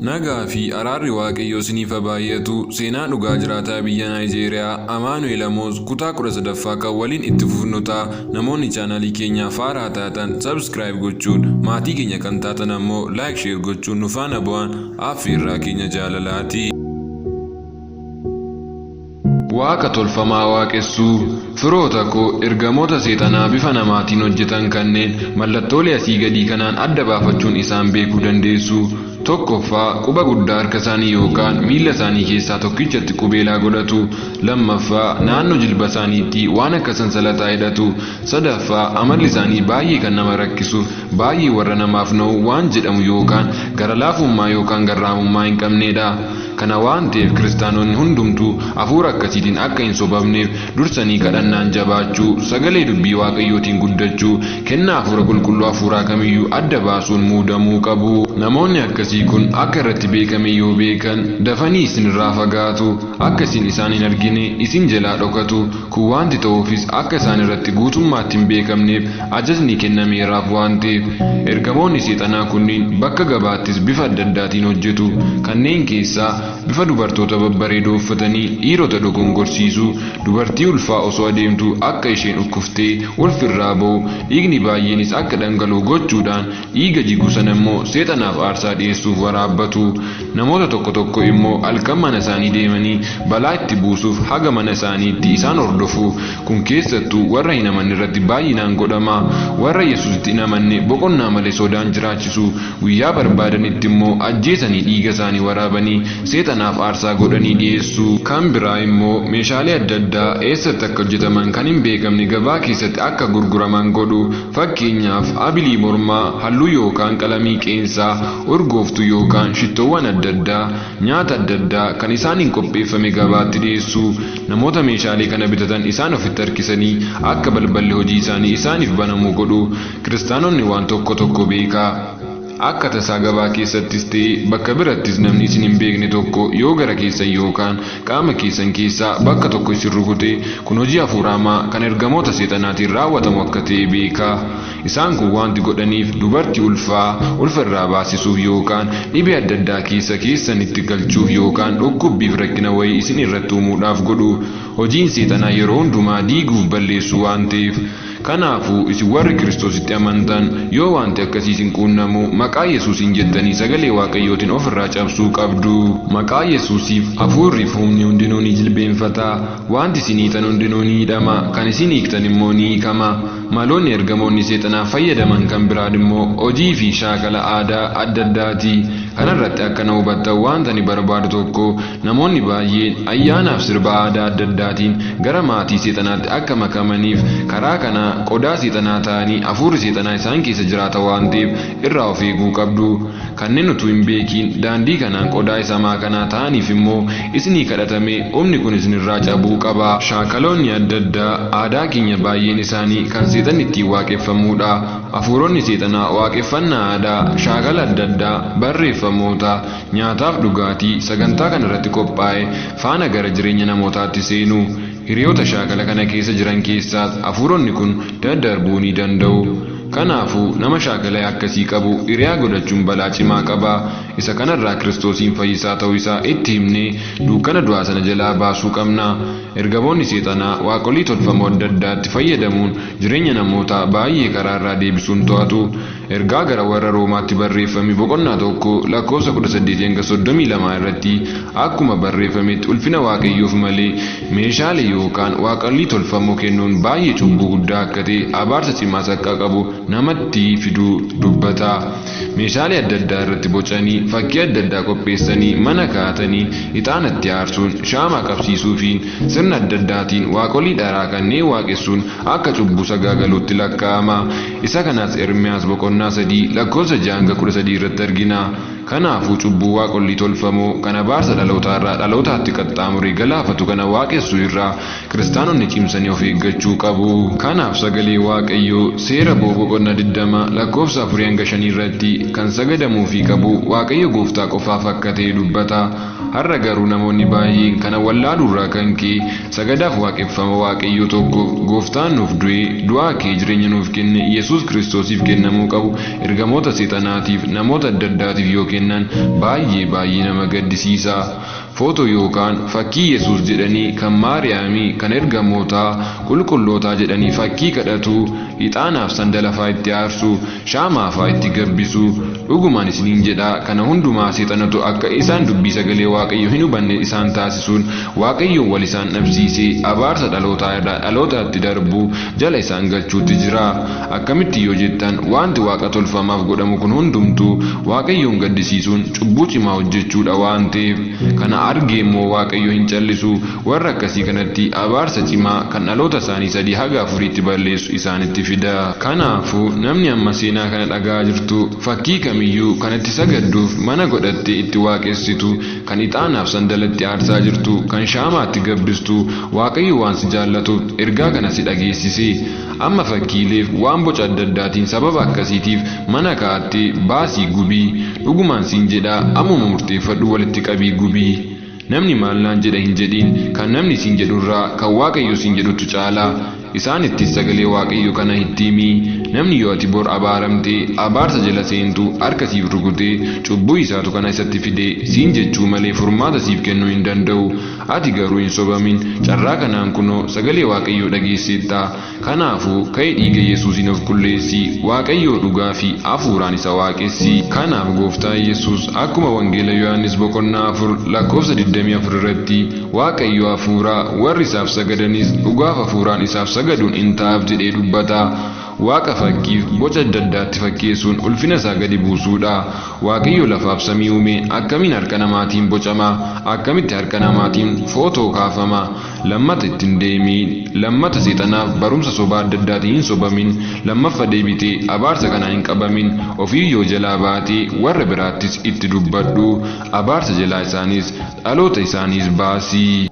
Nagaa fi araarri Waaqayyoo isiniif haa baay'atu. Seenaa dhugaa jiraataa biyya Naayijeeriyaa Amaanu'el Amoos kutaa 13ffaa kan waliin itti fufnu ta'a. Namoonni chaanaalii keenyaaf haaraa taatan subscribe gochuun, maatii keenya kan taatan ammoo like share gochuun nu faana bu'aan affeerraa keenya jaalalaati. Waaqa tolfamaa waaqessuu. Firoota koo, ergamoota seexanaa bifa namaatiin hojjetan kanneen mallattoolee asii gadii kanaan adda baafachuun isaan beekuu dandeessu. Tokkoffaa, quba guddaa harka isaanii yookaan miilla isaanii keessaa tokkichatti qubeelaa godhatu. Lammaffaa, naannoo jilba isaaniitti waan akka sansalataa hidhatu. Sadaffaa, amalli isaanii baay'ee kan nama rakkisuuf baay'ee warra namaaf na'u waan jedhamu yookaan gara laafummaa yookaan garraamummaa hin qabneedha. Kana waan ta'eef kiristaanonni hundumtuu hafuura akkasiitiin akka hin sobamneef dursanii kadhannaan jabaachuu, sagalee dubbii Waaqayyootiin guddachuu, kennaa hafuura qulqulluu hafuuraa kamiyyuu adda baasuun muudamuu qabu. Namoonni akkasii kun akka irratti beekame yoo beekan dafanii isinirraa fagaatu, akka isin isaan hin argine isin jalaa dhokatu. Kun waanti ta'uufis akka isaan irratti guutummaatti hin beekamneef ajajni kennameeraaf waan ta'eef. Ergamoonni seexanaa kunniin bakka gabaattis bifa adda addaatiin hojjetu. Kanneen keessaa bifa dubartoota babbareedoo uffatanii dhiirota dogongorsiisuu, dubartii ulfaa osoo adeemtuu akka isheen ukkuftee ulfi irraa ba'u, dhiigni baay'eenis akka dhangala'u gochuudhaan dhiiga jigu sana immoo seexanaaf aarsaa dhi'eessuuf waraabbatu. Namoota tokko tokko immoo halkan mana isaanii deemanii balaa itti buusuuf haga mana isaaniitti isaan hordofu. Kun keessattuu warra hin amanne irratti baay'inaan godhama. Warra Yesuusitti hin amanne boqonnaa malee sodaan jiraachisu. Guyyaa barbaadanitti immoo ajjeesanii dhiiga isaanii waraabanii seexanaaf aarsaa godhanii dhi'eessu. Kan biraa immoo meeshaalee adda addaa eessatti akka hojjetaman kan hin beekamne gabaa keessatti akka gurguraman godhu. Fakkeenyaaf, abilii mormaa, halluu yookaan qalamii qeensaa, urgooftuu yookaan shittoowwan adda addaa, nyaata adda addaa kan isaaniin qopheeffame gabaatti dhiyeessu. Namoota meeshaalee kana bitatan isaan ofitti harkisanii akka balballi hojii isaanii isaaniif banamu godhu. Kiristaanonni waan tokko tokko beekaa. Akka tasaa gabaa keessattis ta'e bakka birattis namni isin hin beekne tokko yoo gara keessan yookaan qaama keessan keessaa bakka tokko isin rukute, kun hojii hafuura hamaa kan ergamoota seexanaatiin raawwatamu akka ta'e beekaa. Isaan kun waanti godhaniif dubartii ulfaa ulfa irraa baasisuuf yookaan dhibee adda addaa keessa keessanitti galchuuf yookaan dhukkubbiif rakkina wayii isin irratti uumuudhaaf godhu. Hojiin seexanaa yeroo hundumaa diiguuf balleessuu waan ta'eef. Kanaafuu isin warri Kiristoositti amantan yoo waanti akkasii isin quunnamu maqaa Yesuusiin jettanii sagalee Waaqayyootiin of irraa cabsuu qabdu. Maqaa Yesuusiif hafuurriif humni hundinuu ni jilbeenfata. Waanti isin hiitan hundinuu ni hidhama, kan isin hiiktan immoo ni hiikama. Maloonni ergamoonni seexanaa fayyadaman kan biraan immoo hojii fi shaakala aadaa adda addaati. Kana irratti akka na hubattan waanta ani barbaadu tokko, namoonni baay'een ayyaanaaf sirba aadaa adda addaatiin gara maatii seexanaatti akka makamaniif karaa kanaa qodaa seexanaa ta'anii hafuurri seexanaa isaan keessa jiraata waan ta'eef irraa of eeguu qabdu. Kanneen utuu hin beekiin daandii kanaan qodaa isa hamaa kanaa ta'aniif immoo isinii kadhatamee humni kun isinirraa cabuu qaba. Shaakaloonni adda addaa aadaa keenya baay'een isaanii kan seexanni ittiin waaqeffamuudha. Hafuuronni seexanaa waaqeffannaa aadaa, shaakala adda addaa, barreeffamoota, nyaataaf dhugaatii sagantaa kana irratti qophaa'e faana gara jireenya namootaatti seenu. Hiriyoota shaakala kana keessa jiran keessaas hafuuronni kun daddarbuu ni danda'u. Kanaafuu nama shaakala akkasii qabu hiriyaa godhachuun balaa cimaa qaba. Isa kanarraa Kiristoosiin fayyisaa ta'uu isaa itti himnee dukkana du'aa sana jalaa baasuu qabna. Ergamoonni seexanaa waaqolii tolfamoo adda addaatti fayyadamuun jireenya namootaa baay'ee karaa irraa deebisuun to'atu. Ergaa gara warra Roomaatti barreeffame boqonnaa 1 lakkoofsa 18-32 irratti akkuma barreeffametti ulfina Waaqayyoof malee meeshaalee yookaan waaqolii tolfamoo kennuun baay'ee cubbuu guddaa akka ta'e abaarsa cimaas akka qabu namatti fiduu dubbata. Meeshaalee adda addaa irratti bocanii, fakkii adda addaa qopheessanii, mana kaa'atanii, ixaana itti aarsuun, shaamaa qabsiisuufiin, sirna adda addaatiin waaqolii dharaa kanneen waaqessuun akka cubbuu sagaagaluutti lakkaa'ama. Isa kanas Ermiyaas boqonnaa 3 lakkoofsa 6-13 irratti argina. Kanaafuu cubbuu waaqolii tolfamoo kan abaarsa dhalootaarraa dhalootaatti qaxxaamuree galaafatu kana waaqessuu irraa kiristaanonni cimsanii of eeggachuu qabu. Kanaaf sagalee Waaqayyoo seera ba'uu boqonnaa 20 lakkoofsa 4-5 irratti kan sagadamuufii qabu Waaqayyo gooftaa qofaaf akka ta'e dubbata. Har'a garuu namoonni baay'een kana wallaaluurraa kan ka'e sagadaaf waaqeffama Waaqayyo tokko gooftaan nuuf du'ee du'aa kee jireenya nuuf kenne Yesuus Kiristoosiif kennamuu qabu ergamoota seexanaatiif namoota adda addaatiif yoo kennan baay'ee baay'ee nama gaddisiisa. Footoo yookaan fakkii Yesuus jedhanii kan Maariyaamii kan ergamootaa qulqullootaa jedhanii fakkii kadhatu, ixaanaaf sandala fa'aa itti aarsu, shaamaa fa'aa itti gabbisu. Dhugumaan isiniin jedha, kana hundumaa seexanatu akka isaan dubbii sagalee Waaqayyo hin hubanne isaan taasisuun Waaqayyoon wal isaan dhabsiisee abaarsa dhalootaa irraa dhalootaatti darbu jala isaan galchuutti jira. Akkamitti yoo jettan, wanti waaqa tolfamaaf godhamu kun hundumtuu Waaqayyoon gaddisiisuun cubbuu cimaa hojjechuudha waan ta'eef. Kana argee immoo Waaqayyo hin callisu, warra akkasii kanatti abaarsa cimaa kan dhaloota isaanii 3 haga 4tti balleessu isaanitti fida. Kanaafuu namni amma seenaa kana dhagaa jirtu fakkii kamiyyuu kan itti sagadduuf mana godhattee itti waaqessitu, kan ixaanaaf sandalatti aarsaa jirtu, kan shaamaatti gabbistu, Waaqayyo waan si jaallatuuf ergaa kana si dhageessise. Amma fakkiileef waan boca adda addaatiin sababa akkasiitiif mana kaa'attee baasii gubii. Dhugumaan siin jedhaa, ammuma murteeffadhu, walitti qabii gubii. Namni maal naan jedha hin jedhiin, kan namni siin jedhurraa kan Waaqayyo siin jedhutu caalaa. Isaanittis sagalee Waaqayyo kana itti himi. Namni yoo ati bor abaaramtee abaarsa jala seentu harka siif rukutee cubbuu isaatu kana isatti fide siin jechuu malee furmaata siif kennuu hin danda'u. Ati garuu hin sobamin, carraa kanaan kunoo sagalee Waaqayyoo dhageesseetta. Kanaafuu ka'ii dhiiga Yesuusiin of qulleessi, Waaqayyoo dhugaa fi hafuuraan isa waaqessi. Kanaaf gooftaan Yesuus akkuma Wangeela Yohaannis boqonnaa 4 lakkoofsa 24 irratti Waaqayyo hafuuraa, warri isaaf sagadanis dhugaaf hafuuraan isaaf sagaduun in ta'aaf jedhee dubbata. Waaqa fakkiif boca adda addaatti fakkeessuun ulfina isaa gadi buusuudha. Waaqayyo lafaaf samii uume akkamiin harka namaatiin bocama? Akkamitti harka namaatiin footoo kaafama? Lammata ittiin deemiin, lammata seexanaaf barumsa sobaa adda addaatiin hin sobamin, lammaffa deebitee abaarsa kanaan hin qabamin. Ofii yoo jalaa baatee warra biraattis itti dubbadhu, abaarsa jalaa isaanis dhaloota isaaniis baasi.